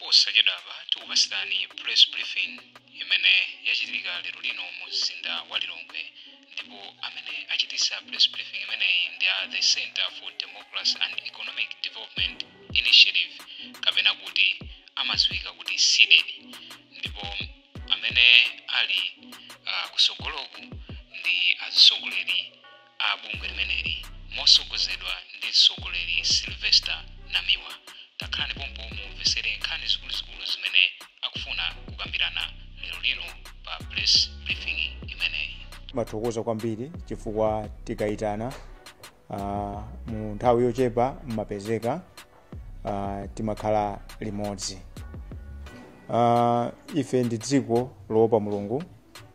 Posachedwapa tikupatsirani press briefing imene yachitika lero lino mu mzinda wa Lilongwe, ndipo amene achitisa press briefing imeneyi ndi a the Center for Democracy and Economic Development Initiative, kapena kuti amadziwika kuti CDEDI, ndipo amene ali kusogoloku ndi atsogoleri a bungwe limeneli mosogozedwa ndi mtsogoleri Sylvester Namiwa. Takhalani pompo mumvesere nkhani zikuluzikulu zimene akufuna kukambirana lero lino pa press briefing imeneyi. Mathokoza kwambiri chifukwa tikayitana mu nthawi yochepa mmapezeka, timakhala limodzi. Ife ndi dziko loopa Mulungu.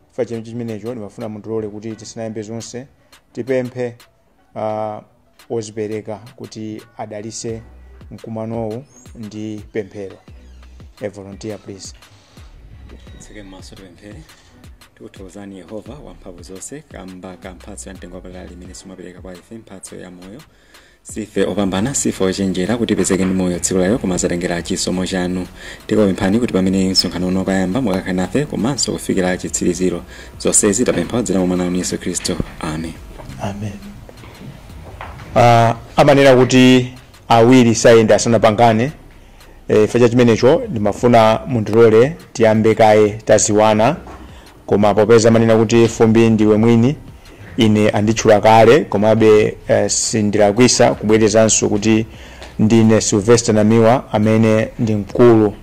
Chifukwa chinthu chimenecho ndimafuna mundilole kuti tisanayambe zonse tipemphe ozipereka kuti adalise mkumanowu ndi pemphero. A volunteer, please. Tseke m'maso, tipemphere. Tikuthokozani Yehova wamphamvu zonse kamba ka mphatso ya mtengo wapatali imene simumapereka kwa ife, mphatso ya moyo. Sife opambana, sife ochenjera kuti tipezeke ndi moyo tsiku layo, koma zatengera chisomo chanu. Tikupemphani kuti pamene msonkhano uno ukayamba mukakhale nafe komanso kufikira chitsiriziro. Zonsezi tapempha dzina mwa mwana wanu Yesu Khristu, amen. Amen. Amanena kuti awiri sayenda asanapangane. Chifukwa cha chimenecho ndimafuna mundilole tiyambe kaye taziwana, koma popeza amanena kuti fumbi ndiwe mwini, ine anditchula kale, komabe sindilakwisa kubwerezanso kuti ndine Sylvester Namiwa amene ndi mkulu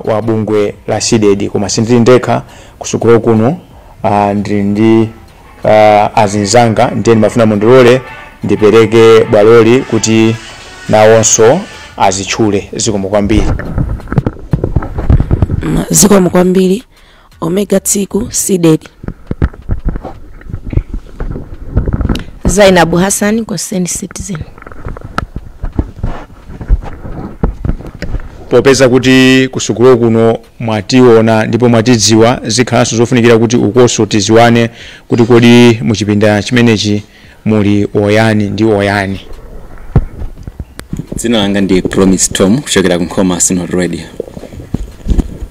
wa bungwe la CDEDI, koma sindili ndekha kusukulu kuno, ndili ndi azinzanga. Ndiye ndimafuna mundilole ndipereke bwaloli kuti nawonso azitchule. Zikomo kwambiri. Zikomo kwambiri. Omega Tsiku, CDEDI. Zainabu Hassan, Concerned Citizen. Popeza kuti kusukulu kuno mwationa ndipo mwatidziwa, zikhalanso zofunikira kuti ukonso tiziwane kuti kodi muchipinda chimenechi muli oyani ndi oyani. Dzina langa ndi Promise Tom kuchokera ku Nkhoma Synod Radio.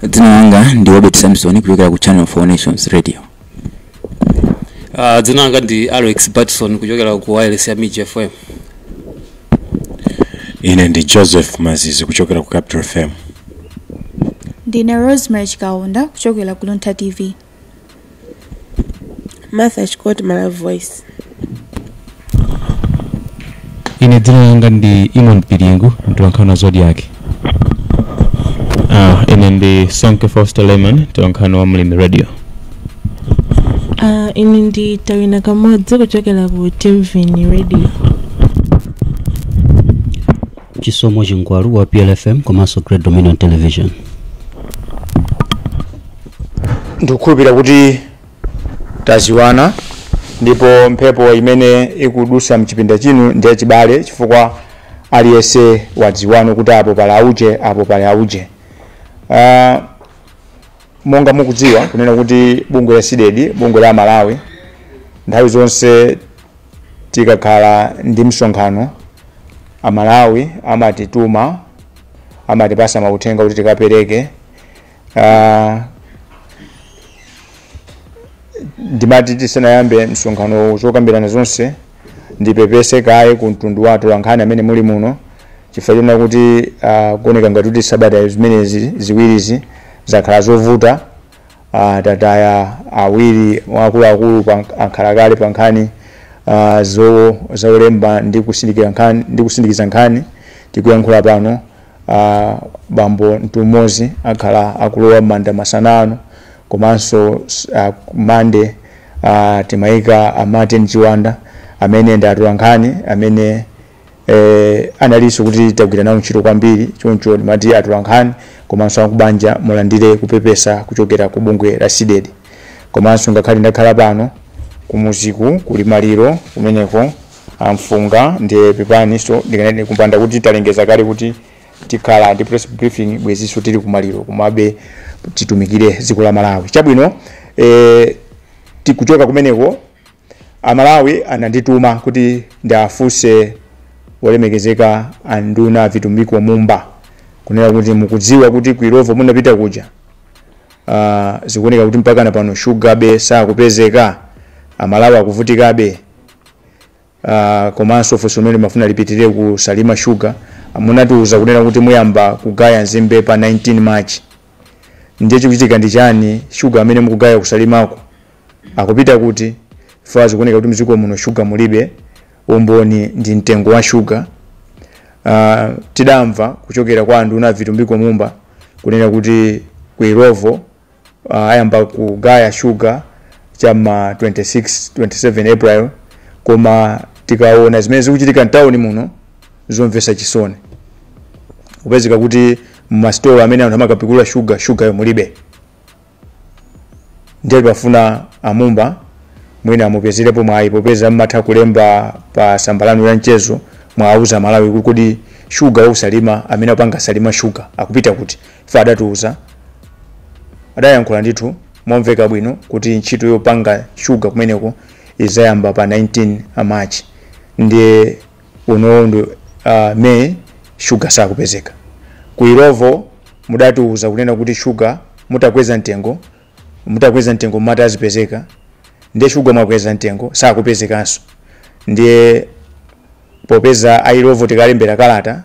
Dzina langa ndi Robert Samson kuchokera ku Channel for Nations Radio. Dzina langa ndi Alex Batson kuchokera ku wireless ya Miji FM. Ine ndi Joseph Mazizi kuchokera ku Capital FM. Ndine Rosemary Chikaunda kuchokera ku Luntha TV. Martha Chikoti, Malawi Voice. Ine dzina langa ndi Imon Piringu, mtolankhani wa Zodiak. Ine ndi Sonke Foster Lehman, mtolankhani wa Mlimi Radio. Ine ndi Tarina Kamodzi kuchokera ku TVN Radio. Chisomo Chingwalu wa PLFM komanso Great Dominion Television. Ndikukhulupirira kuti taziwana, ndipo mphepo imene ikudusa mchipinda chino ndi yachibale, chifukwa aliyense wadziwano kuti apo pali auje, apo pali auje. Monga mukudziwa kunena kuti bungwe la CDEDI, bungwe la Malawi, nthawi zonse tikakhala ndi msonkhano Amalawi amatituma, amatipasa mauthenga kuti tikapereke. Ndimati tisanayambe msonkhano zokambirana zonse ndipepese kaye ku mtundu wa atolankhani amene muli muno, chifukwa chonena kuti kuoneka ngati kuti sabata zimenezi ziwirizi zakhala zovuta. Tataya awiri akuluakulu ankhalakale pa nkhani zolemba ndi kusindikira nkhani, ndi kusindikiza nkhani. Tikuyankhula pano, bambo Mtumozi akhala akulowa m'manda masana ano, komanso Mande timayika a Martin Chiwanda amene ndi atolankhani amene analinso kuti tagwira nawo ntchito kwambiri. Choncho ndimati atolankhani komanso akubanja mulandire kupepesa kuchokera ku bungwe la CDEDI. Komanso ngakhale ndakhala pano kumuziku kuli maliro kumeneko amfunga, ndiye pepani. So ndikanene kupanda kuti talengeza kale kuti tikhala ndi press briefing, bwezinso tili kumaliro, komabe titumikire dziko la Malawi. Chabwino, tikuchoka kumeneko, Amalawi anandituma kuti ndiafunse wolemekezeka anduna Vitumbiko Mumba Kunena kuti mukudziwa kuti ku Illovo munapita kuja, zikuoneka kuti mpaka na pano shugabe sakupezeka, Amalawi akuvutikabe. Komanso funso limene mafuna lipitirire ku Salima Sugar, munatiuza kunena kuti muyamba kugaya nzimbe pa 19 March. Ndiye chikuchitika ndi chani? Shuga amene mukugaya kusalimako akupita kuti? Fa zikuoneka kuti mdziko muno shuga mulibe, umboni ndi mtengo wa shuga. Tidamva kuchokera kwa anduna Vitumbiko Mumba kunena kuti ku Illovo ayamba kugaya shuga chama 26 27 April, koma tikaona zimene zikuchitika mtawuni muno, zomvetsa chisoni, kupezeka kuti mmasitolo amene anthu amakapikula shuga, shugayo mulibe. Ndiye pafuna amumba mwina amupezerepo mwayi, popeza mmatha kulemba pa tsamba lanu la mchezo, mwauza Malawi kuti kodi shuga wausalima amene apanga Salima Shuga akupita kuti? Ife adatiuza, adayankhula ndithu momveka bwino kuti ntchito yopanga shuga kumeneko izayamba pa 19 March. Ndiye uno ndi May, shuga sakupezeka. Ku Illovo mudatiuza kunena kuti shuga mutakweza mtengo mmati azipezeka. Ndiye shuga mwakweza mtengo, sakupezekanso. Ndiye popeza a Illovo tikalembera kalata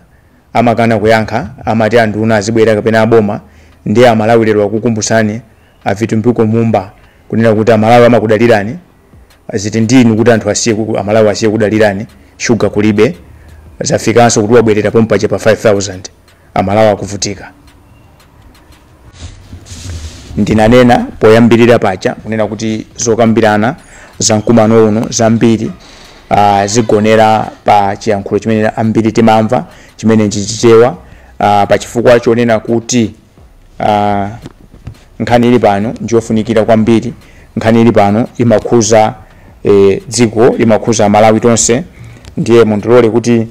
amakana kuyankha, amati anduna azibwera kapena aboma. Ndiye Amalawi lero akukumbusani aVitumbiko Mumba kunena kuti Amalawi amakudalirani, ziti ndinu kuti anthu asiye Amalawi asiye kudalirani. Shuga kulibe, zafikanso kuti wabwerera pompaja pa 5000, Amalawi akuvutika. Ndinanena poyambirira paja kunena kuti zokambirana za mkumano uno zambiri zigonera pa chiyankhulo chimene ambiri timamva, chimene nchichichewa, pachifukwa chonena kuti nkhani ili pano ndiyofunikira kwambiri. Nkhani ili pano imakhuza dziko, imakhuza Malawi tonse. Ndiye mundilole kuti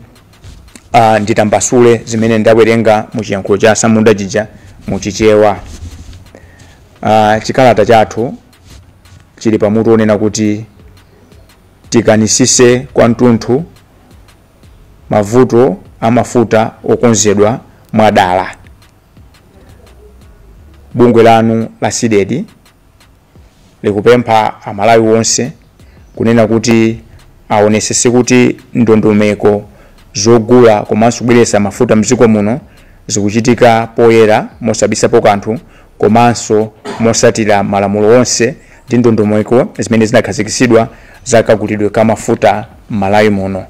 nditambasule zimene ndawerenga mu chiyankhulo cha Samunda chija muchichewa. Chikalata chathu chili pamutu onena kuti tikanisise kwathunthu mavuto amafuta okonzedwa mwadala. Bungwe lanu la CDEDI likupempha Amalawi onse kunena kuti aonesese kuti ndondomeko zogula komanso kubweretsa mafuta mdziko muno zikuchitika poyera, mosabisapo kanthu, komanso mosatira malamulo onse ndi ndondomeko zimene zinakhazikitsidwa za kagulidwe ka mafuta m'Malawi muno.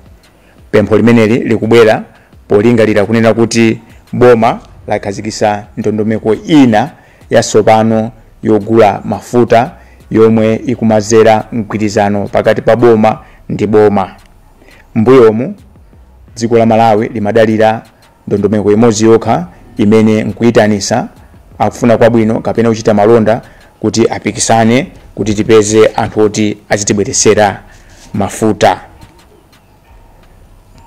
Pempho limeneli likubwera polingalira kunena kuti boma lakhazikitsa ndondomeko ina yatsopano yogula mafuta yomwe ikumazera mgwirizano pakati pa boma ndi boma. Mbuyomu dziko la Malawi limadalira ndondomeko imodzi yokha, imene nkuyitanisa akufuna kwabwino kapena kuchita malonda kuti apikisane kuti tipeze anthu oti azitibweretsera mafuta.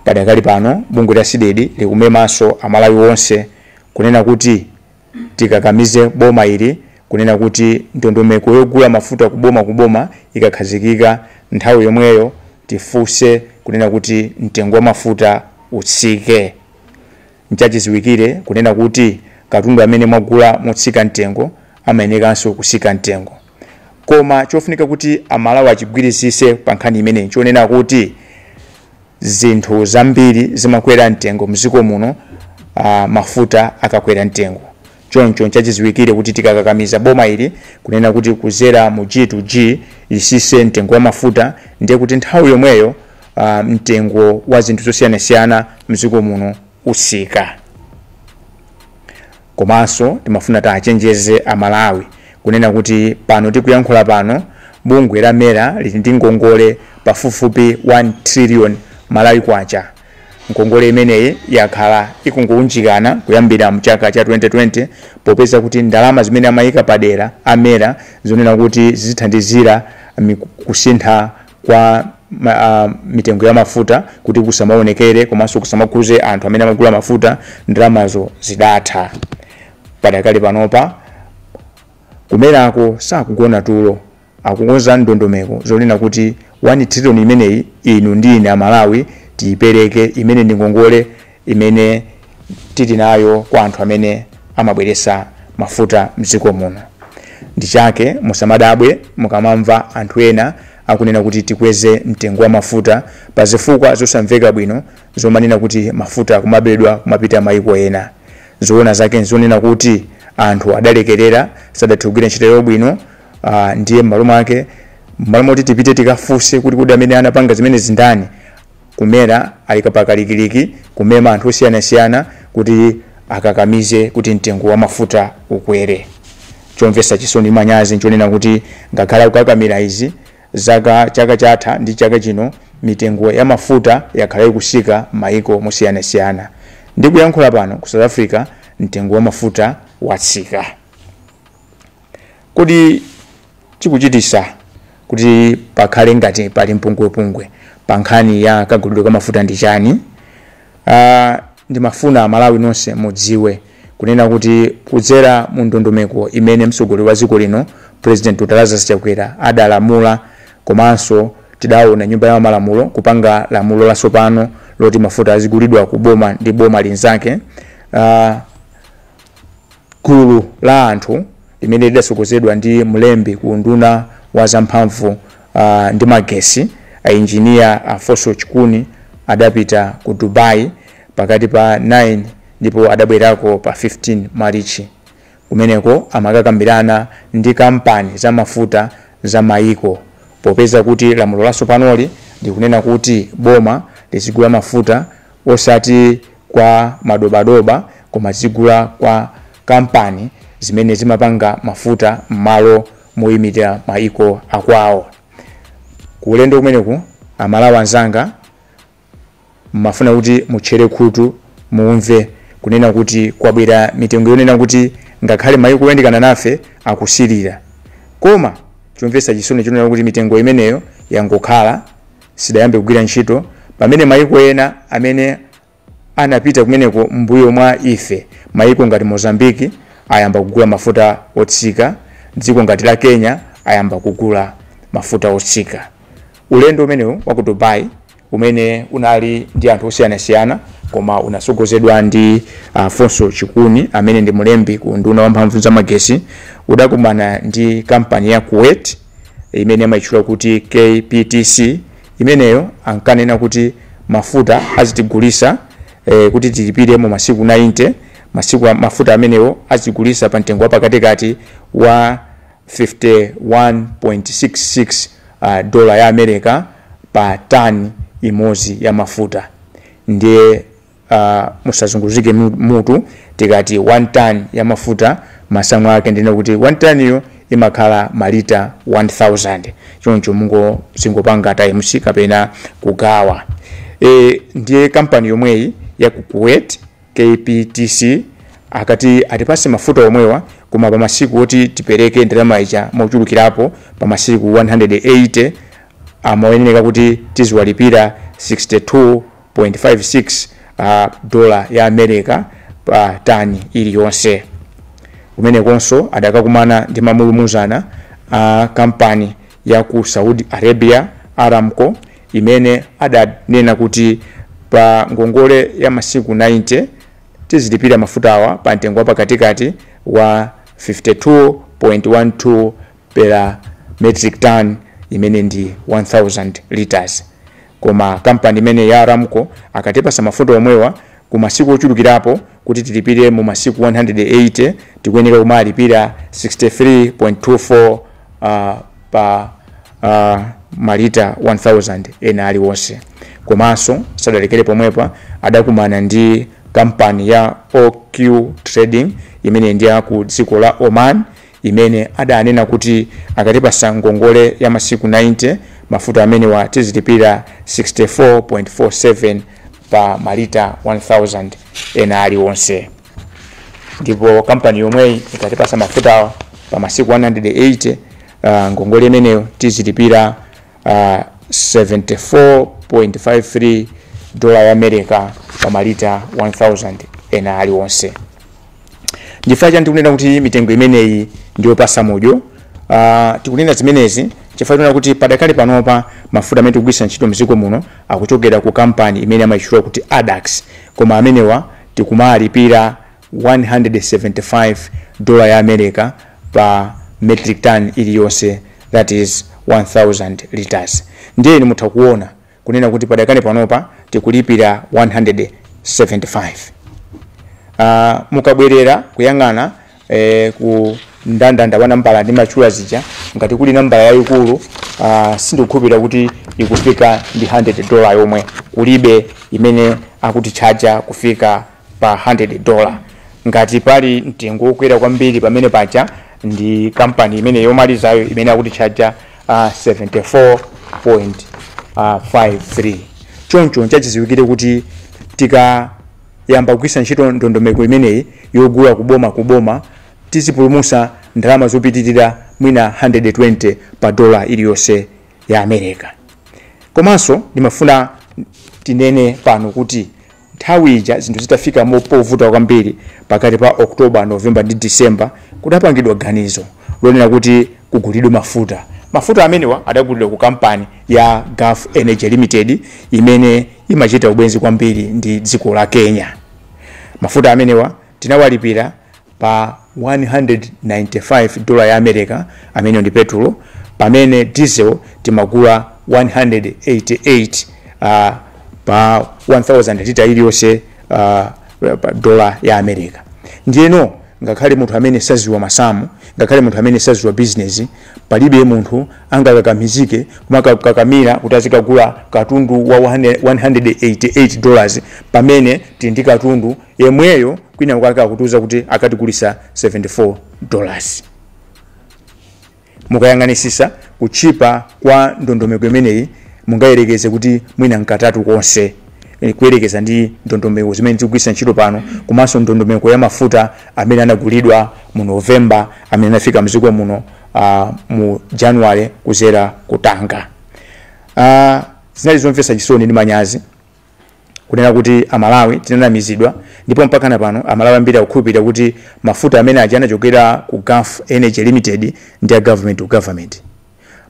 Padakali pano bungwe la CDEDI likumemanso Amalawi onse kunena kuti tikakamize boma ili kunena kuti ndondomeko yogula mafuta kuboma kuboma ikakhazikika, nthawi yomweyo tifunse kunena kuti mtengo wa mafuta utsike. Nchachidziwikire kunena kuti katundu amene mwagula motsika mtengo amayenekanso kusika mtengo. Koma chofunika kuti Amalawi achigwirizise pa nkhani imeneyi chonena kuti zinthu zambiri zimakwera mtengo mdziko muno mafuta akakwera mtengo. Choncho nchachidziwikire kuti tikakakamiza boma ili kunena kuti kuzera mu G2G isise mtengo wa mafuta, ndiye kuti nthawi yomweyo mtengo wa zinthu zosiyanasiyana mdziko muno usika. Komanso timafuna tachenjeze Amalawi kunena kuti pano tikuyankhula pano, bungwe la MERA lili ndi ngongole pafupifupi 1 trillion Malawi kwacha. Ngongole imeneyi yakhala ikungounjikana kuyambira mchaka cha 2020, popeza kuti ndalama zimene amayika padera a MERA zonena kuti zizithandizira kusintha kwa mitengo ya mafuta kuti kusamaonekere komanso kusamakhuze anthu amene amagula mafuta, ndalamazo zidatha. Padakali panopa kumerako sakugona tulo, akukonza ndondomeko zonena kuti 1 trillion imeneyi inu ndi ine Amalawi tiyipereke, imene ndi ngongole imene tili nayo kwa anthu amene amabweresa mafuta mdziko muno. Ndi chake musamadabwe mukamamva anthu ena akunena kuti tikweze mtengo wa mafuta pa zifukwa zosamveka bwino zomanena kuti mafuta akumabedwa kumapita maiko ena. Zoona zake nzonena kuti anthu adalekerera, sadathe kugwira ntchito yobwino. Ndiye m'malo mwake, m'malo moti tipite tikafunse kuti kodi amene anapanga zimene zindani, kumera ali kapakalikiliki kumema anthu osiyanasiyana kuti akakamize kuti mtengo wa mafuta ukwere. Chomvetsa chisoni, manyazi, nchonena kuti ngakhale akukakamira izi, zaka chaka chatha ndi chaka chino mitengo ya mafuta yakhala ikusika maiko mosiyanasiyana. Ndikuyankhula pano, ku South Africa mtengo wa mafuta watsika. Kodi chikuchitisa kuti pakhale ngati pali mpungwepungwe pa nkhani ya kagulidwe ka mafuta ndi chani? Ndimafuna Amalawi nonse mudziwe kunena kuti kudzera mu ndondomeko imene mtsogoleri wa dziko lino, President Dr Lazarus Chakwera, adalamula, komanso tidaona Nyumba ya Malamulo kupanga lamulo latsopano loti mafuta azigulidwa ku boma ndi boma linzake, gulu la anthu limene lidatsogozedwa ndi mlembi ku Unduna wa Zamphamvu ndi Magesi, Engineer Afonso Chikuni, adapita ku Dubai pakati pa 9 ndipo adabwerako pa 15 Marichi. Kumeneko amakakambirana ndi kampani za mafuta za maiko, popeza kuti lamulo latsopanoli likunena kuti boma lizigula mafuta osati kwa madobadoba, koma zigula kwa kampani zimene zimapanga mafuta m'malo moyimira maiko akwawo. Ku ulendo kumeneku, Amalawi anzanga, mmafuna kuti mutchere khutu mumve kunena kuti kwabwera mitengo yonena kuti ngakhale maiko oyandikana nafe akusilira. Koma chomvetsa chisoni chonena kuti mitengo imeneyo yangokhala sidayambe kugwira ntchito, pamene maiko ena amene anapita kumeneko mbuyo mwa ife, maiko ngati Mozambiki, ayamba kugula mafuta otsika, dziko ngati la Kenya ayamba kugula mafuta otsika. Ulendo umenewu wa ku Dubai, umene unali ndi anthu osiyanasiyana koma unatsogozedwa ndi Afonso Chikuni amene ndi mlembi ku Unduna wa Mphamvu za Magesi, udakumana ndi kampani ya Kuwait imene amayitchula kuti KPTC. Imeneyo ankanena kuti mafuta azitigulisa kuti tilipire mu masiku 90 masiku, mafuta amenewo azigulisa pa mtengo wapakatikati wa 51.66 dola ya America pa tani imodzi ya mafuta. Ndiye musazunguzike mutu tikati 1 ton ya mafuta, masamu ake ndine kuti 1 ton iyo imakhala malita 1000. Choncho mungozingopanga times kapena kugawa. Ndiye kampani yomweyi ya ku Kuwait, KPTC, akati atipase mafuta omwewa, koma pa masiku oti tipereke ndalama ija mochulukirapo, pa masiku 180, amayenera kuti tiziwalipira 62.56 dola ya America pa tani iliyonse. Kumenekonso adakakumana ndi mamulumuzana a kampani ya ku Saudi Arabia, Aramco, imene adanena kuti pa ngongole ya masiku 90 tizilipira mafutawa pa mtengo wa pakatikati wa 52.12 per metric ton, imene ndi 1000 liters. Koma kampani imene ya Aramco akatipasa mafuta omwewa ku masiku ochulukirapo kuti tilipire mu masiku 180, tikuyeneka kumalipira 63.24 pa malita 1000 ena aliwonse. Komanso sadalekere pomwepa, adakumana ndi kampani ya OQ Trading imene ndi ya ku dziko la Oman, imene adanena kuti akatipasa ngongole ya masiku 90, mafuta amenewa tizilipira 64.47 pa malita 1000 ena aliwonse. Ndipo kampani yomweyi ikatipasa mafuta pa masiku 180, ngongole imeneyo tizilipira 74.53 dola ya America pa malita 1000 ena aliwonse. Ndifukwa chani tikunena kuti mitengo imeneyi ndiyopasa mudyo? Tikunena zimenezi chifukwa tikunena kuti padakali panopa mafuta amene tikugwiritsa ntchito mdziko muno akuchokera ku kampani imene amayitchula kuti Addax, koma amenewa Tikumalipira 175 dola ya America pa metric ton iliyonse, that is 1000 liters. Ndiye inu mutha kuona kunena kuti padakale panopa tikulipira 175. Mukabwerera kuyang'ana ku mndandanda wa nambala ndi matchula zija, ngati kuli nambala yayikulu, sindikukhulupirira kuti ikufika ndi 100 dollar yomwe. Kulibe imene akutichaja kufika pa 100 dollar. Ngati pali mtengo wokwera kwambiri pamene paja ndi kampani imene yomalizayo imene akutichaja 74.53. Choncho nchachidziwikire kuti tikayamba kugwiritsa ntchito ndondomeko imeneyi yogula kuboma kuboma, tizipulumutsa ndalama zopitirira mwina 120 pa dola iliyonse ya America. Komanso ndimafuna tinene pano kuti nthawi ija zinthu zitafika povuta kwambiri pakati pa October, November ndi December, kudapangidwa ganizo lonena kuti kugulidwe mafuta. Mafuta amenewa adagulidwa ku kampani ya Gulf Energy Limited imene imachita ubwenzi kwambiri ndi dziko la Kenya. Mafuta amenewa tinawalipira pa 195 dola ya America, amene ndi petulo, pamene diesel timagula 188 pa 1000 lita iliyonse dola ya America. Ndiyeno ngakhale munthu amene saziwa masamu, ngakhale munthu amene saziwa business, palibe munthu angakakamizike kumakakamira kuti azikagula katundu wa 188 dollars pamene tili ndi katundu yemweyo kwina kwake akutiuza kuti akatigulisa 74 dollars. Mukayang'anisisa kuchipa kwa ndondomeko imeneyi, mungayerekeze kuti mwina nkatatu konse kuyerekeza ndi ndondomeko zimene tikugwiritsa ntchito pano, komanso ndondomeko ya mafuta amene anagulidwa mu November amene anafika mdziko muno mu January kuzera kutanga. Zinali zomvetsa chisoni ndi manyazi kunena kuti Amalawi tinanamizidwa, ndipo mpaka na pano Amalawi ambiri akukhulupirira kuti mafuta amene aja anachokera ku Gulf Energy Limited ndi a government to government.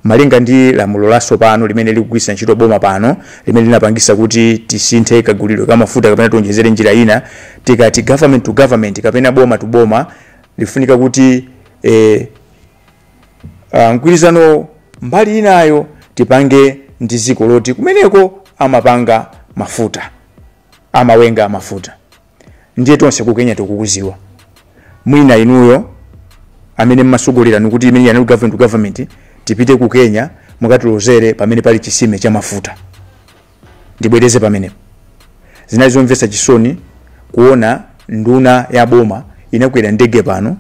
Malinga ndi lamulo latsopano limene likugwiritsa ntchito boma pano, limene linapangisa kuti tisinthe kagulidwe ka mafuta kapena tionjezere njira ina, tikati government to government kapena boma to boma, lifunika kuti mgwirizano mbali inayo tipange ndi dziko loti kumeneko amapanga mafuta, amawenga mafuta. Ndiye tonse ku Kenya tikukuziwa. Mwina inuyo amene mmasogolera nikuti imene yani government to government, tipite ku Kenya mukatilozere pamene pali chisime cha mafuta. Ndibwereze pamenepo, zinali zomvetsa chisoni kuona nduna ya boma inakwera ndege pano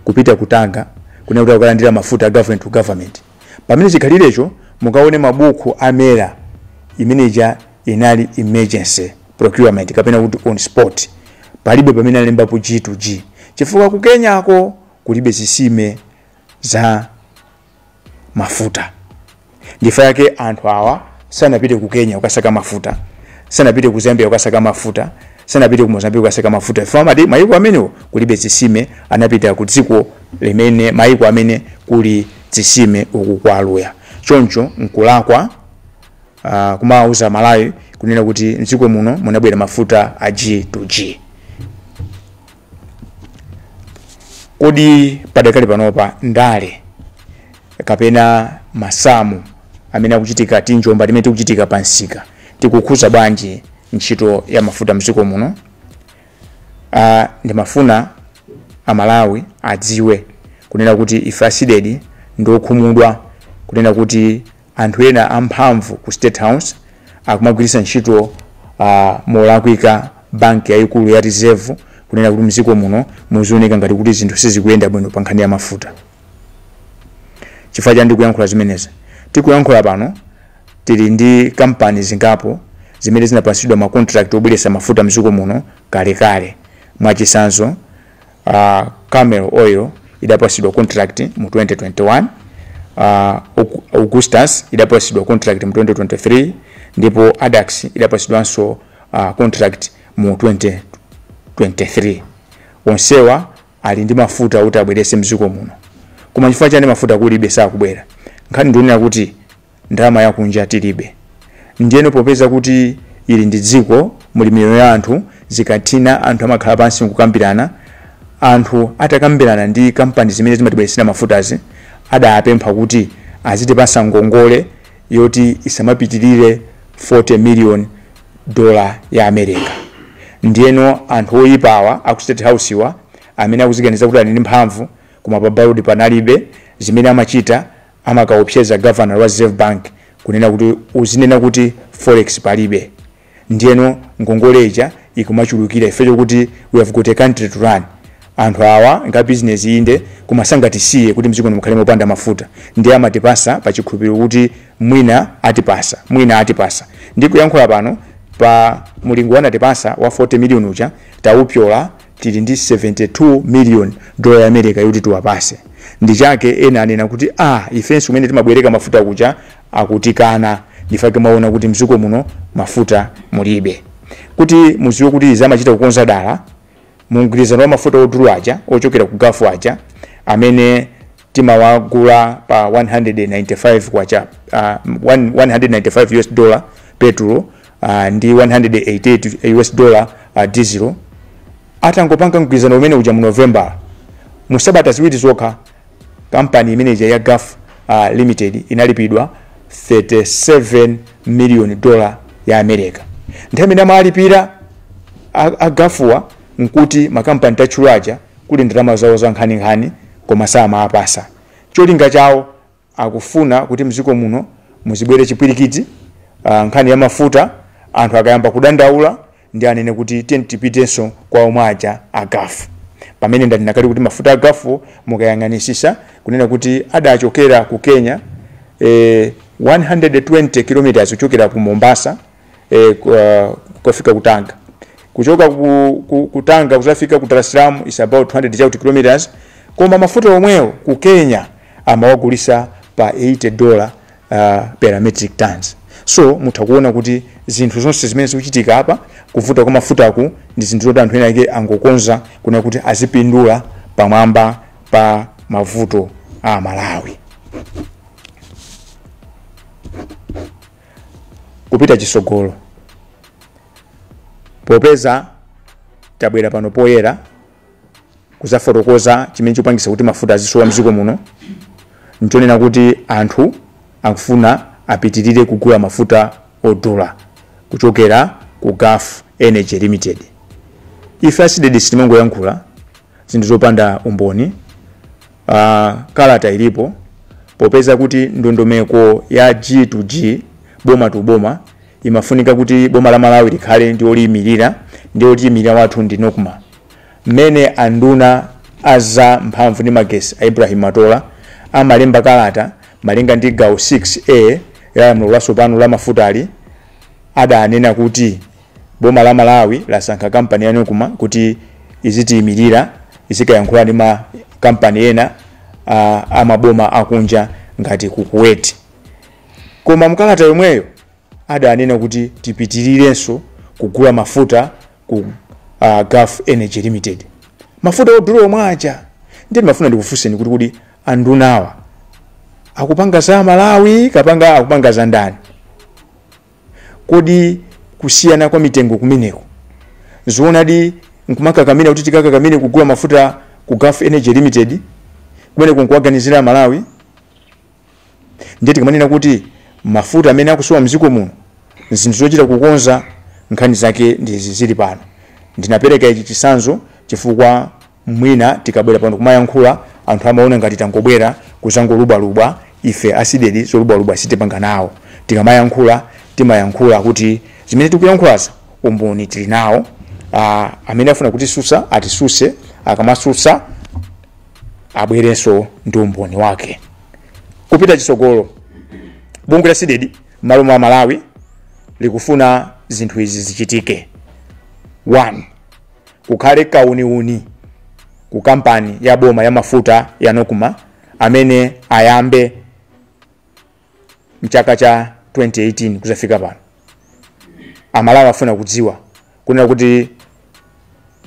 kupita kutanga kunena kuti akukalandira mafuta a government to government, pamene chikhalirecho mukaone mabuku amera imeneja inali emergency procurement kapena kuti on spot, palibe pamene alembapo G to G, chifukwa ku Kenyako kulibe zisime za mafuta. Ndifa yake anthu awa sanapite ku Kenya kukasaka mafuta, sanapite ku Zambia kukasaka mafuta, sanapite ku Mozambique kukasaka mafuta. Ife mayiko amenewo kulibe zisime, anapita ku dziko limene mayiko amene kuli zisime uku kwa Aluya. Choncho nkulakwa kumawuza Malawi kunena kuti mdziko muno munabwera mafuta a G to G. Kodi padakali panopa ndale kapena masamu amene akuchitika tinjomba timene tikuchitika pa msika tikukhuza bwanji ntchito ya mafuta mdziko muno? Ndimafuna Amalawi adziwe kunena kuti ife a CDEDI ndiokhumudwa kunena kuti anthu ena amphamvu ku State House akumagwiritsa ntchito molakwika banki yayikulu ya Reserve kunena kuti mdziko muno muzioneka ngati kuti zinthu sizikuyenda bwino pa nkhani ya mafuta. Chifukwa cha ndikuyankhula zimenezi, tikuyankhula pano tili ndi kampani zingapo zimene zinapatsidwa ma contract obweretsa mafuta mdziko muno kalekale. Mwachitsanzo, Camel Oil idapatsidwa contract mu 2021, Augustus idapatsidwa contract mu 2023, ndipo Adax idapatsidwanso contract mu 2023. Onsewa ali ndi mafuta kuti abweretse mdziko muno, koma chifukwa chani mafuta kulibe, sakubwera? Nkhani ndionera kuti ndalama yakunja tilibe. Ndiyeno popeza kuti ili ndi dziko muli miyoyo ya anthu, Zikathina, anthu amakhala pansi nkukambirana. Anthu atakambirana ndi kampani zimene zimatibweretsera mafutazi, adapempha kuti azitipasa ngongole yoti isamapitirire 40 million dollar ya America. Ndiyeno anthu oyipawa aku State House wa, amene akuziganiza kuti ali ndi mphamvu koma pa ballot panalibe, zimene amachita, amakaopseza governor wa Reserve Bank kunena kuti uzinena kuti forex palibe. Ndiyeno ngongole ija ikumachulukira. Ife chokuti we have got a country to run, anthu awa nga business inde, koma sangatisiye kuti mdziko mukhale mopanda mafuta. Ndiye amatipasa pa chikhulupiriro kuti mwina atipasa, mwina atipasa. Ndi kuyankhula pano, pa mulingo wanatipasa wa 40 million uja taupyola, tili ndi 72 million dollar ya America yoti tiwapase. Ndi chake ena anena kuti ifenso kumene timabwereka mafuta kuja akutikana. Ndifake mwaona kuti mdziko muno mafuta mulibe. Kuti muziwe kuti izi amachita kukonza dala, mugwirizano wa mafuta odula aja ochokera ku Gulf aja, amene timawagula pa 195 kwacha, 195 US dollar petrol ndi 188 US dollar diesel, atangopanga mgwirizano umene uja mu November, mu sabata 2 zokha, kampani imeneja ya Gulf Limited inalipidwa 37 million dollar ya America. Nthawi imene amalipira a Gulfwa, nkuti makampani tatchulaja kuli ndalama zawo za nkhaninkhani, koma samapasa. Cholinga chawo akufuna kuti mdziko muno muzibwere chipwirikiti, nkhani ya mafuta. Anthu akayamba kudandaula, ndi anene kuti tiye tipitenso kwa omwe aja a Gulf, pamene ndati kuti mafuta a Gulf, mukayang'anisisa kunena kuti adachokera ku Kenya, 120 km kuchokera ku Mombasa kufika ku Tanga, kuchoka ku Tanga kuzafika ku Dar es Salaam is about 200 chakuti kilometers, koma mafuta omwewo ku Kenya amawagulisa pa $80 per metric tons. So mutha kuona kuti zinthu zonse zimene zikuchitika apa, kuvuta kwa mafutaku, ndi zinthu zoti anthu ena ake angokonza kuna kuti azipindula pamwamba pa mavuto a Malawi. Kupita chisogolo, popeza tabwera pano poyera kuzafotokoza chimene chikupangisa kuti mafuta azisowa mdziko muno, nchonena kuti anthu akufuna apitirire kugula mafuta odula kuchokera ku Gulf Energy Limited. Ife a CDEDI sitimangoyankhula zinthu zopanda umboni. Kalata ilipo. Popeza kuti ndondomeko ya G to G, boma to boma, imafunika kuti boma la Malawi likhale ndi oliyimirira, ndi oliyimirira wathu ndi NOCMA. Mmene anduna aza mphamvu ndi magesi a Ibrahim Matola amalemba kalata malinga ndi gawo 6A ya lamulo latsopano la mafutali, adanena kuti boma la Malawi lasankha kampani ya NOCMA kuti izitiyimirira, izikayankhula ndi ma kampani ena amaboma akunja ngati ku Kuwait. Koma mkalata yomweyo adanena kuti tipitirirenso kugula mafuta ku Gulf Energy Limited, mafuta odula omwe aja. Ndiye ndimafuna ndikufunseni kuti kodi andunawa akupanga za Malawi kapanga akupanga za ndani? Kodi kusiyana kwa mitengo kumeneko zoonadi nkumakakamira kuti tikakakamire kugula mafuta ku Gulf Energy Limited, kumeneko nkuwaganizira Malawi? Ndiye tikamanena kuti mafuta amene akusowa mdziko muno zinthu zochita kukonza, nkhani zake ndizi zili pano. Ndinapereka ichi chisanzo chifukwa mwina tikabwera pano kumayankhula, anthu amaona ngati tangobwera kuzangolubwalubwa. Ife a CDEDI zolubwalubwa sitipanga nawo. Tikamayankhula, timayankhula kuti zimene tikuyankhulazo umboni tili nawo. Amene afuna kutisusa atisuse, akamasusa abwerenso ndi umboni wake. Kupita chitsogolo, bungwe la CDEDI m'malo mwa Malawi likufuna zinthu izi zichitike. 1, kukhale kauniuni ku kampani ya boma ya mafuta ya NOCMA amene ayambe mchaka cha 2018 kuzafika pano. Amalawi afuna kudziwa kunena kuti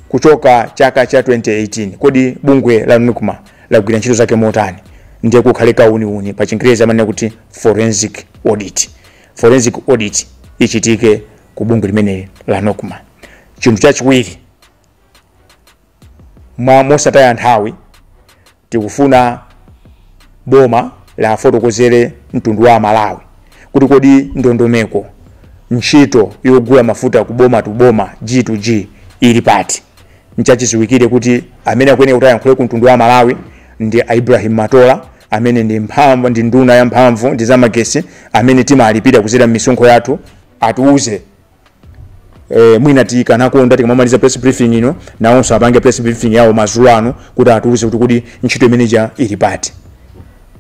kuchoka chaka cha 2018, kodi bungwe la NOCMA lagwira ntchito zake motani? Ndiye kukhale kauniuni, pa Chingerezi amanena kuti forensic audit. Forensic audit ichitike ku bungwe limeneli la NOCMA. Chinthu chachiwiri, mwa mosataya nthawi, tikufuna boma lafotokozere mtundu wa Malawi kuti kodi ndondomeko ntchito yogula mafuta kuboma to boma, G to G, ili pati? Nchachidziwikire kuti amene akuyenera kuti ayankhule ku mtundu wa Malawi ndi Ibrahim Matola, amene ndi mphamvu, ndi nduna ya mphamvu ndi zamagesi, amene timalipira kudzera m'misonkho yathu. Atiuze. Mwina tikanakonda tikamamaliza press briefing ino, nawonso apange press briefing yawo madzulo ano kuti atiuze kuti ntchito imeneja ili pati.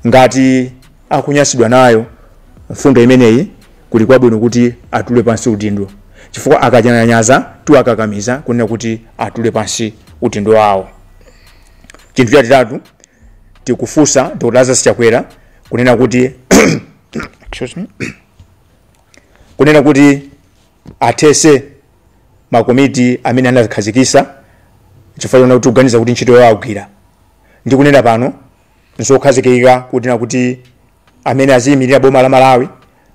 Ngati akunyasidwa nayo mfundo imeneyi, kuli kwabwino kuti atule pansi udindo, chifukwa akanyalanyaza tiwakakamiza kunena kuti atule pansi udindo wawo. Chinthu chachitatu, tikufunsa Dr Lazarus Chakwera kunena kuti, excuse me, kunena kuti athese makomiti amene anakhazikisa chifukwa chona kuti kuganiza kuti ntchito yawo agwira. Ndikunena pano, nzokhazikika kunena kuti amene aziyimirira boma la Malawi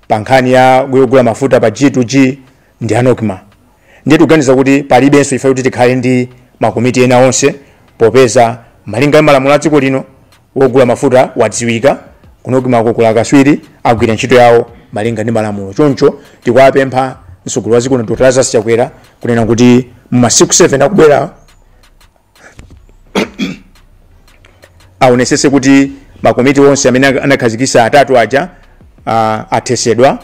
pa nkhani ya yogula mafuta pa G2G ndi a NOCMA. Ndiye tikuganiza kuti palibenso ife kuti tikhale ndi makomiti ena onse, popeza malinga ndi malamulo a dziko lino wogula mafuta wadziwika. Ku NOCMA kula akaswiri agwira ntchito yawo malinga ndi malamulo. Choncho tikuwapempha mtsogoleri wa dziko lino Dr Lazarus Chakwera kunena kuti mumasiku 7 akubwera aonesese kuti makomiti onse amene anakhazikisa atatu aja athesedwa,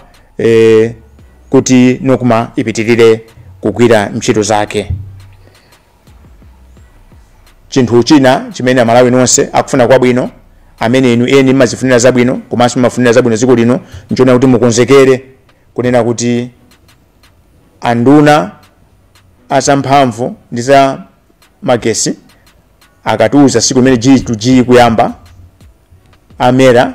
kuti NOCMA ipitirire kugwira ntchito zake. Chinthu china chimene Amalawi nonse akufuna kwabwino, amene inu eni mmazifunira zabwino komanso mmafunira zabwino dziko lino, nchona kuti mukonzekere kunena kuti anduna azamphamvu ndi za magesi akatiuza siku limene G to G kuyamba, a MERA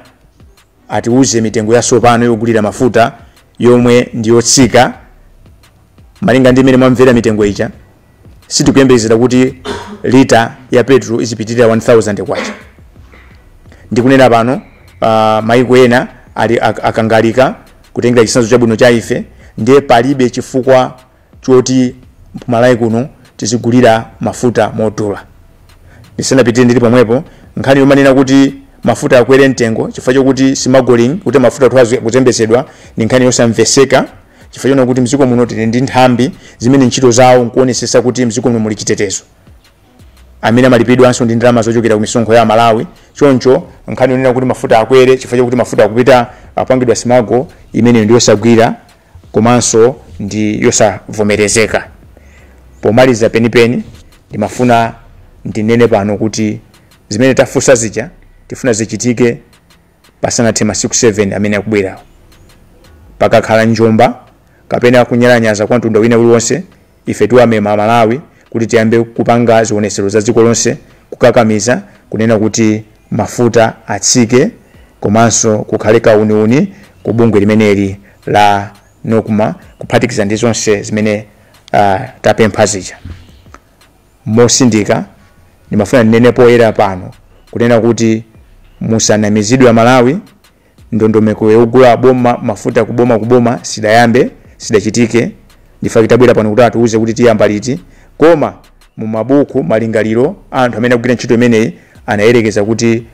atiuze mitengo yatsopano yogulira mafuta yomwe ndi yotsika malinga ndi imene mwamvera mitengo ija. Sitikuyembekezera kuti lita ya petrol izipitirira 1000 kwacha. Ndikunena pano, maiko ena ali akangalika kutengera chitsanzo chabwino cha ife. Ndiye palibe chifukwa choti Malawi kuno tizigulira mafuta modula. Ndisanapitire, ndili pomwepo, nkhani yomanena kuti mafuta akwere mtengo chifukwa chokuti smuggling, kuti mafuta athu kuzembetsedwa, ndi nkhani yosamveseka, chifukwa chona kuti mdziko muno tili ndi nthambi zimene ntchito zawo nkuonesesa kuti mdziko muno muli chitetezo, amene amalipidwanso ndi ndalama zochokera ku misonkho ya Malawi. Choncho nkhani yonena kuti mafuta akwere chifukwa chokuti mafuta akupita apangidwa smuggle, imeneyo ndi yosagwira komanso ndi yosavomerezeka. Pomaliza penipeni, ndimafuna ndinene pano kuti zimene tafunsa zija tifuna zichitike pasanathe masiku 7 amene akubwerawo. Pakakhala njomba kapena kunyalanyaza kwa mtundu wina uliwonse, ife tiwamema Malawi kuti tiyambe kupanga zionesero za dziko lonse kukakamiza kunena kuti mafuta atsike komanso kukhale kauniuni ku bungwe limeneli la NOCMA, kuphatikiza ndi zonse zimene tapempha zija. Mosindika, ndimafuna ndinene poyera pano kunena kuti musanamizidwe Malawi. Ndondomeko yogula boma mafuta kuboma kuboma sidayambe, sidachitike. Ndifa kitabwera pano kuti atiuze kuti tiyamba liti, koma mumabuku malingaliro anthu amene akugwira ntchito imeneyi anayerekeza kuti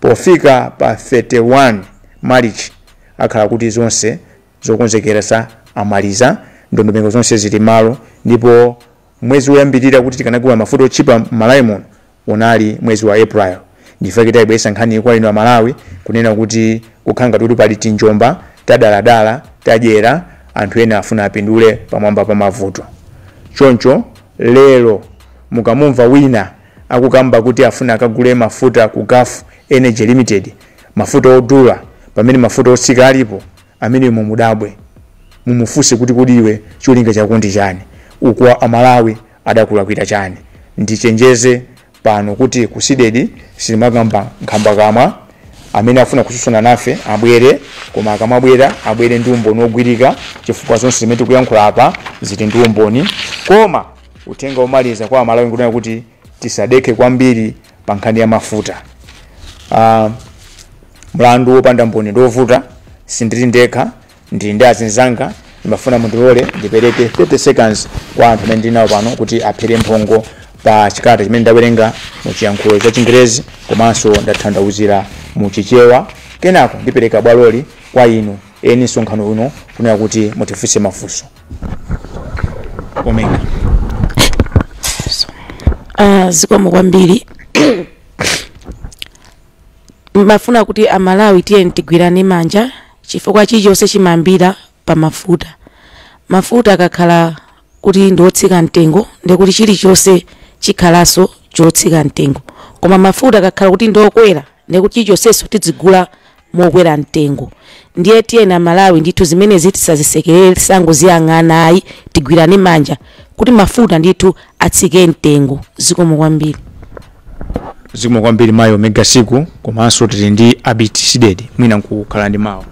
pofika pa 31 March akhala kuti zonse zokonzekera sa amaliza, ndondomeko zonse zili malo. Ndipo mwezi woyambirira kuti tikanagula mafuta otchipa m'Malawi muno unali mwezi wa April. Ndifa kitayibweretsa nkhani kwa inu Amalawi kunena kuti kukhala ngati kuti pali tinjomba tadaladala tadyera, anthu ena afuna apindule pamwamba pa mavuto. Choncho lero mukamumva wina akukamba kuti afuna akagule mafuta ku Gulf Energy Limited, mafuta odula, pamene mafuta otsika alipo, amene mumudabwe, mumufunse kuti kodi iwe cholinga chako ndi chani? Uku Amalawi adakulakwira chani? Ndichenjeze pano kuti ku CDEDI sitimakamba nkhambakamwa. Amene afuna kutsutsana nafe abwere, koma akamabwera abwere ndi umboni wogwirika, chifukwa zonse zimene tikuyankhula apa zili ndi umboni. Koma uthenga womaliza kwa Amalawi nkunena kuti tisadekhe kwambiri pa nkhani ya mafuta. Mlandu wopanda mboni ndiovuta. Sindili ndekha, ndili ndi azinzanga. Ndimafuna mundilole ndipereke 30 seconds kwa anthu amene ndinawo pano kuti aphere mphongo pa chikalata chimene ndawerenga mu chiyankhulo cha Chingerezi komanso ndatanthauzira mu Chichewa. Kenako ndipereka bwaloli kwa inu eni msonkhano uno kunena kuti mutifunse mafunso. Omega. Zikomo kwambiri. Mafuna kuti Amalawi tiye tigwirane manja, chifukwa chilichonse chimayambira pa mafuta. Mafuta akakhala kuti ndi otsika mtengo, ndikuti chilichonse chikhalanso chotsika mtengo. Koma mafuta akakhala kuti ndi okwera, ndikuti chilichonsenso tizigula mokwera mtengo. Ndiye tiyeni Amalawi ndithu zimenezi tisazisekerere, tisangoziyang'ana ayi, tigwirane manja kuti mafuta ndithu atsike mtengo. Zikomo kwambiri. Zikomo kwambiri mayi Omega Siku, komanso tili ndi Abiti Sidedi, mwina nkukhala ndi mawu.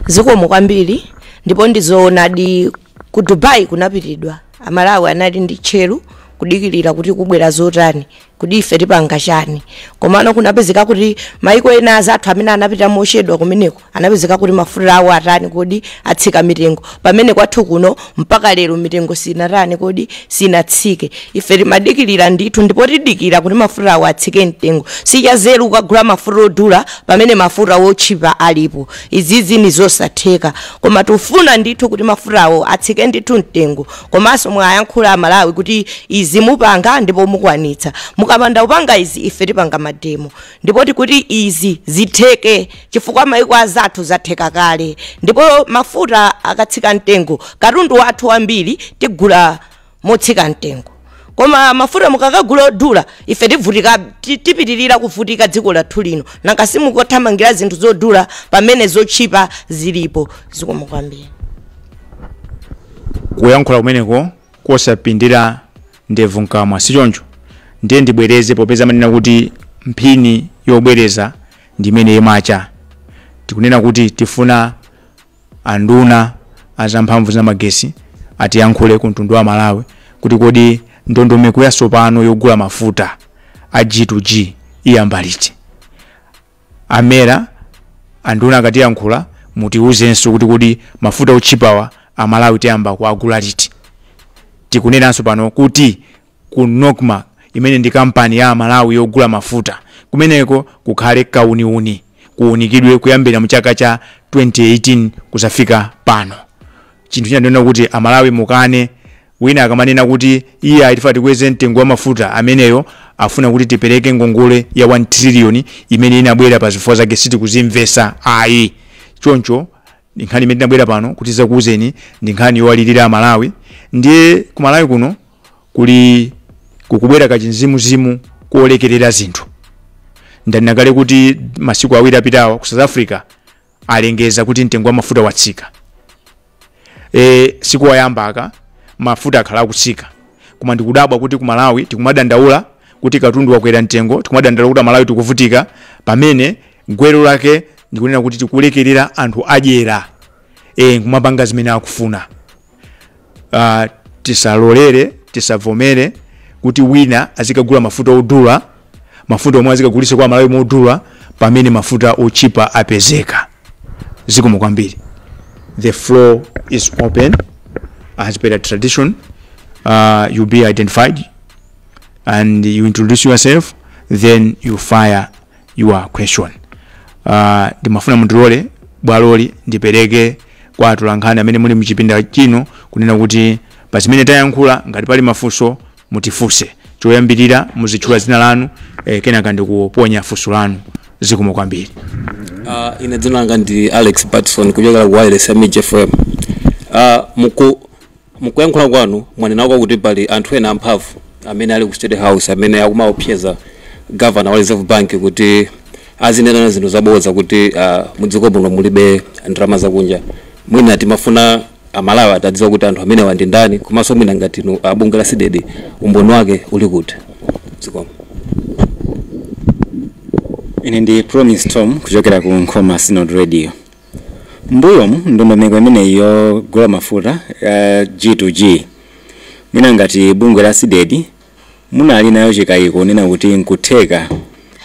Zikomo kwambiri. Ndipo ndizoonadi, ku Dubai kunapitidwa, Amalawi anali ndi tcheru kudikirira kuti kubwera zotani, kuti ife tipanga chani. Komano kunapezeka kuti maiko ena azathu amene anapita mochedwa kumeneko anapezeka kuti mafuta awo atani kodi, atsika mitengo, pamene kwathu kuno mpaka lero mitengo sinatani kodi, sinatsike. Ife timadikirira ndithu, ndipo tidikira kuti mafuta awo atsike mtengo. Sichazeru kukagula mafuta odula pamene mafuta wotchipa alipo. Izizi ni zosatheka, koma tifuna ndithu kuti mafuta awo atsike ndithu mtengo. Komanso mwayankhula Amalawi kuti izi mupanga ndipo mukwanitsa. Mukapanda kupanga izi, ife tipanga mademo. Ndipo tikuti izi zitheke chifukwa maiko azathu zatheka kale. Ndipo mafuta akatsika mtengo, katundu wathu wambiri tigula motsika mtengo. Koma mafuta mukakagula odula, ife tivutika, tipitirira kuvutika dziko lathu lino. Nanga simukothamangira zinthu zodula pamene zotchipa zilipo. Zikomo kwambiri. Kuyankhula kumeneko kosapindira ndevu mkamwa, sichoncho? Ndiye ndibwereze, popeza manena kuti mphini yobwereza ndimene imacha. Tikunena kuti tifuna anduna azamphamvu za magesi atiyankhule ku mtundu wa Malawi kuti kodi ndondomeko yatsopano yogula mafuta a G2G iyamba liti. Amera anduna akatiyankhula, mutiuzenso kuti kodi mafuta otchipawa Amalawi tiyamba kuagula liti. Tikunenanso pano kuti ku NOCMA, imene ndi kampani ya Malawi yogula mafuta, kumeneko kukhale kauniuni, kuunikidwe kuyambira mu chaka cha 2018 kuzafika pano. Chinthu china ndinena kuti Amalawi mukane wina akamanena kuti iye aitifa tikweze mtengo wa mafuta, ameneyo afuna kuti tipereke ngongole ya 1 trillion imene inabwera pa zifukwa zake sitikuzimvesa ayi. Choncho ndi nkhani imene tinabwera pano kuti zakuuzeni, ndi nkhani yowalirira Amalawi. Ndiye ku Malawi kuno kuli kukubwera kachinzimuzimu kolekerera zinthu. Ndanena kale kuti masiku awiri apitawa ku South Africa alengeza kuti mtengo wa mafuta watsika. Siku wayambaka mafuta akhala akutsika, koma ndikudabwa kuti ku Malawi tikumadandaula kuti katundu wakwera mtengo, tikumadandaula kuti Amalawi tikuvutika, pamene gwero lake ndikunena kuti tikulekerera anthu adyera nkumapanga zimene akufuna. Tisalolere, tisavomere kuti wina azikagula mafuta odula, mafuta omwe azikagulitsa kwa Malawi modula, pamene mafuta otchipa apezeka. Zikomo kwambiri. The floor is open as per tradition. You be identified and you introduce yourself, then you fire your question. Ndimafuna mundilole bwaloli ndipereke kwa atolankhani amene muli mchipinda chino kunena kuti pa zimene tayankhula, ngati pali mafunso mutifunse. Choyambirira muzitchula dzina lanu, kenaka ndikuponya funso lanu. Zikomo kwambiri. Ine dzina langa ndi Alex Patson kuchokera ku wireless ya Mij FM. Mukuyankhula kwanu mwanenako kuti pali anthu ena amphamvu amene ali ku State House amene akumaopseza governor wa Reserve Bank kuti azinena zinthu zabodza kuti mudziko muno mulibe ndalama zakunja. Mwina timafuna Amalawi atadziwa kuti anthu amenewa ndi ndani, komanso mwina ngati inu abungwe la CDEDI umboni wake uli kuti. Zikomo. Ine ndi Promise Tom kuchokera ku Nkhoma Synod Radio. Mbuyomu ndondomeko imeneyi yogula mafuta ya G2G, mwina ngati bungwe la CDEDI munali nayo chikayiko nena kuti nkutheka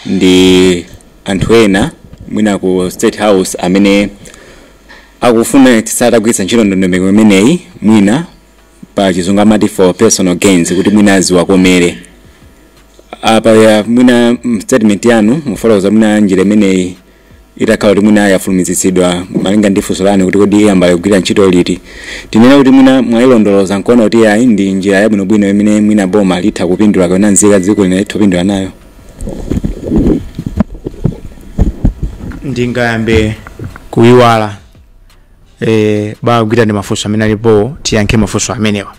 ndi anthu ena mwina ku State House amene Akufuna tisatagwiritsa ntchito ndondomeko imeneyi mwina pa Chizungu amati for personal gains, kuti mwina aziwakomere. Apa ya mwina statement yanu mufotokoza mwina njira imeneyi itakhala kuti mwina yafulumizitsidwa, malinga ndi funso lanu kuti kodi iyamba kugwira ntchito liti, tinene kuti mwina mwayilondoloza nkuona kuti ayi, ndi njira yabwinobwino imene mwina boma litha kupindula kapena nzika dziko lino litha kupindula nayo? Ndingayambe kuyiwala, bagwira ndi mafunso amene alipo, tiyankhe mafunso amenewa.